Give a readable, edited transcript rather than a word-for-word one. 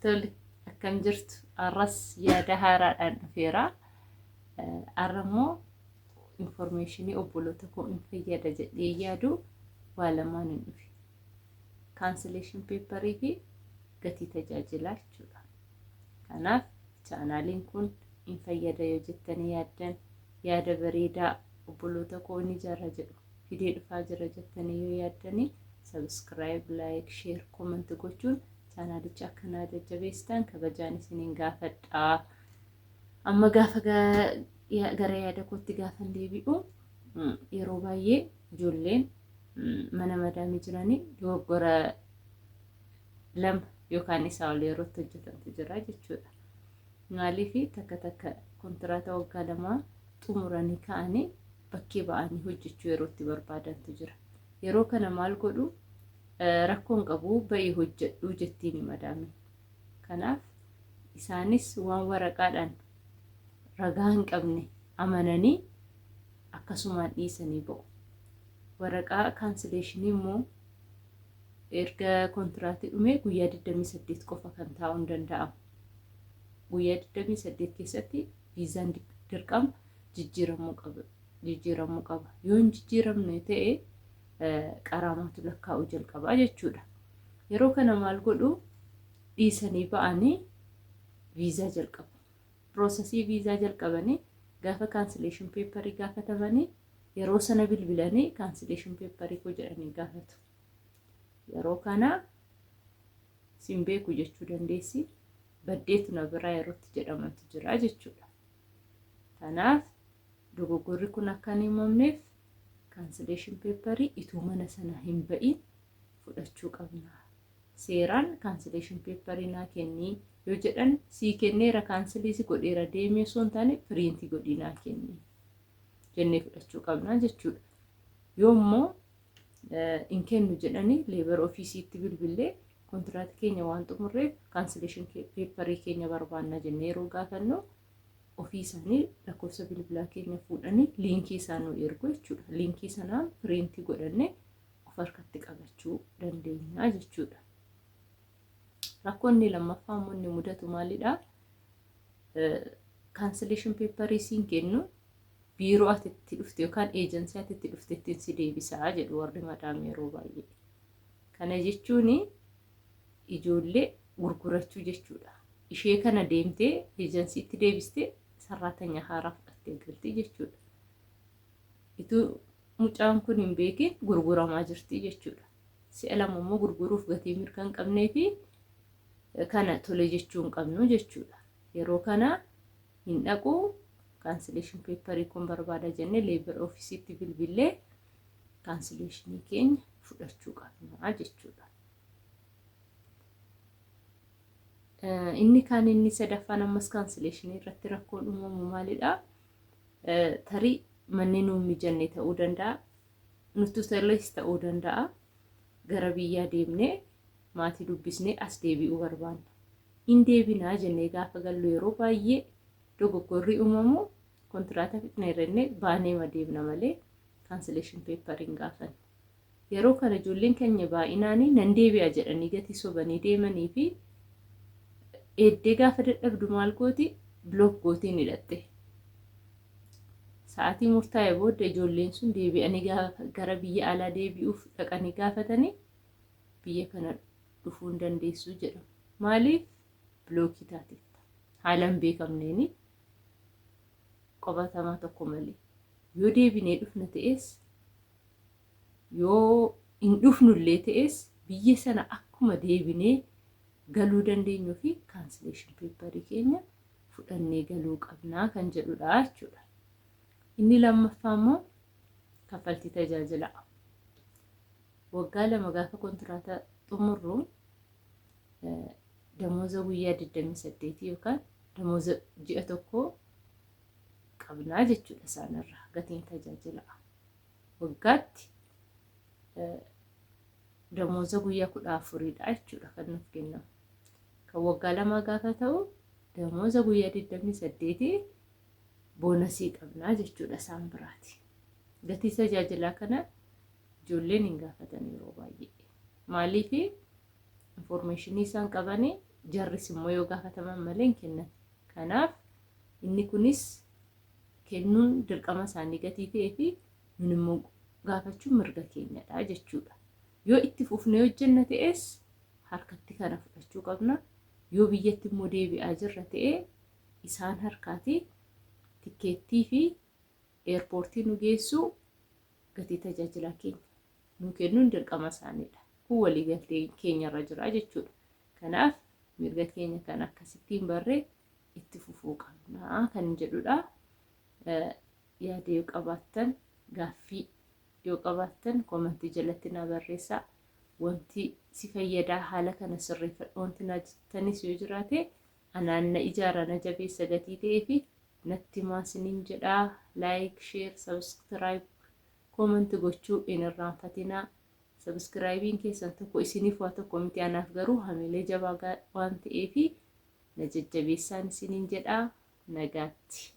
Tole, akkam jirtu? Har'as yaada haaraadhaan dhufeera. Har'a immoo infoormeeshinii obboloota koo in fayyada jedhee yaadu waa lamaan hin dhufe. Cancellation paperii fi gatii tajaajilaa jechuudha. Kanaaf chaanaaliin kun in fayyada yoo jettanii yaaddan, yaada bareedaa obboloota koo ni ijaara jedhu fidee dhufaa jira jettanii yoo yaaddanii, subscribe, like, share, comment gochuun chaanaalicha akka naa jajjabeessitan kabajaan isiniin gaafadha. Amma gaafa gara yaada kootti gaafan deebi'u, yeroo baay'ee ijoolleen mana madaamii jiranii dogoggora lama yookaan isaa ol yerootti hojjetantu jira jechuudha. Maaliif takka takka kontiraata waggaa 2 xumuranii ka'anii bakkee ba'anii hojjechuu yerootti barbaadantu jira. Yeroo kana maal godhu? Rakkoon qabu, ba'ii hojjedhu jettiin madaamiin. Kanaaf isaanis waan waraqaadhaan ragaa hin qabne amananii akkasumaan dhiisanii ba'u. Waraqaa cancellation immoo erga kontiraatii dhumee guyyaa 28 qofa kan taa'uu hin danda'amu. Guyyaa 28 keessatti viizaan dirqama jijjiiramuu qaba. Jijjiiramuu qaba. Yoo hin jijjiiramne ta'e qaraamaatu lakkaa'uu jalqabaa jechuudha. Yeroo kana maal godhu? Dhiisanii ba'anii viizaa jalqabu. Processii viizaa jalqabanii gaafa cancellation paperii gaafatamanii, yeroo sana bilbilanii cancellation paperii koo jedhanii gaafatu. Yeroo kana sin beeku jechuu dandeessi. Baddeetu na biraa yerootti jedhamantu jira jechuudha. Kanaaf dogoggorri kun akka hin uumamneef cancellation paperii ituu mana sana hin ba'in fudhachuu qabna. Seeraan cancellation paperii naa kennii yoo jedhan, sii kenneera, cancelii si godheera, deemee osoo hin taane print godhii naa kennii jennee fudhachuu qabna jechuudha. Yoo immoo hin kennu jedhanii, labour officeiitti bilbillee kontiraata keenya waan xumurreef cancellation paperii keenya barbaanna jennee yeroo gaafannu, ofii isaanii lakkoofsa bilbilaa keenya fuudhanii linkii isaa nu ergu jechuudha. Linkii sanaan print godhannee of harkatti qabachuu dandeenya jechuudha. Rakkoonni lammaffaa immoo inni mudatu maalidha? Cancellation paperii siin kennu, biiroo ati itti dhufte yookaan eejansii ati itti dhufte ittiin si deebisaa jedhu warri madaam yeroo baay'ee. Kana jechuun ijoollee gurgurachuu jechuudha. Ishee kana deemtee eejansiitti deebistee sarraatanya haaraa fudhattee galti jechuudha. Ituu mucaan kun hin beekin gurguramaa jirti jechuudha. Si'a lama immoo gurguruuf gatii mirga hin qabnee fi kana tole jechuu hin qabnu jechuudha. Yeroo kana hin dhaqu, cancellation paperii kun barbaada jennee labour officeiitti bilbillee cancellationii keenya fudhachuu qabna jechuudha. Inni kaan, inni sadaffaan ammas cancellationii irratti rakkoon uumamu maalidha? Tarii manni nuun mijanne ta'uu danda'a. Nutti toles ta'uu danda'a. Gara biyyaa deemnee maatii dubbisnee as deebi'uu barbaanna. In deebinaa jennee gaafa gallu, yeroo baay'ee dogoggorri uumamu kontiraata fixneerra jennee baanee deemna malee cancellation paperii hin gaafannu. Yeroo kana ijoolleen keenya baay'inaanii nan deebi'a jedhanii gatii sobanii deemanii fi eeddee gaafa dadhabdu maal gooti? Block gootiin hidhatte. Sa'aatii murtaa'e booda ijoolleen sun deebi'anii gara biyya alaa deebi'uuf dhaqanii gaafatanii, biyya kana dhufuu hin dandeessu jedhamu. Maaliif? Blockii taateetta. Haala hin beekamneeni qobatamaa tokko malee. Yoo deebinee dhufna ta'es, yoo hin dhufnullee ta'es, biyya sana akkuma deebinee galuu dandeenyuu fi cancellation paperii keenya fudhannee galuu qabnaa kan jedhudha jechuudha. Inni lammaffaa immoo kaffaltii tajaajilaa. Waggaa 2 gaafa kontiraata xumurru damooza guyyaa 28 yookaan damooza ji'a tokkoo qabnaa jechuudha isaanirraa gatiin tajaajilaa. Waggaatti damooza guyyaa 14dha jechuudha kan nuuf kennamu. Kan waggaa 2 gaafa ta'u damooza guyyaa 28 bonusii qabnaa jechuudha isaan biraati. Gatii tajaajilaa kana ijoolleen hin gaafatan yeroo baay'ee. Maaliif? Informationii isaan qabanii Jarris immoo yoo gaafataman malee hin kennan. Kanaaf inni kunis kennuun dirqama isaanii gatii ta'ee fi nun immoo gaafachuun mirga keenyadha jechuudha. Yoo itti fufnee hojjenna ta'es harkatti kana fudhachuu qabna. Yoo biyyatti immoo deebi'aa jirra ta'e isaan harkaati tikkeettii fi eerpoortii nu geessuu gatii tajaajilaa keenya nu kennuun dirqama isaaniidha. Kun waliigaltee keenyarra jira jechuudha. Kanaaf mirga keenya kan akkasittiin barree itti fufuu qabna kan jedhudha. Yaada yoo qabaattan, gaaffii yoo qabaattan koomentii jalatti na barreessaa. Wanti si fayyadaa, haala kana sirreeffadhu wanti na jettanis yoo jiraate, anaan na ijaara, na jabeessa gatii ta'ee fi natti himaa isiniin jedhaa. Like, share, subscribe, comment gochuu hin irraanfatinaa. Subscribeiin keessan tokko isiniif waa tokko miti, anaaf garuu hamilee jabaa waan ta'eefi na jajjabeessaan isiniin jedhaa. Nagaatti.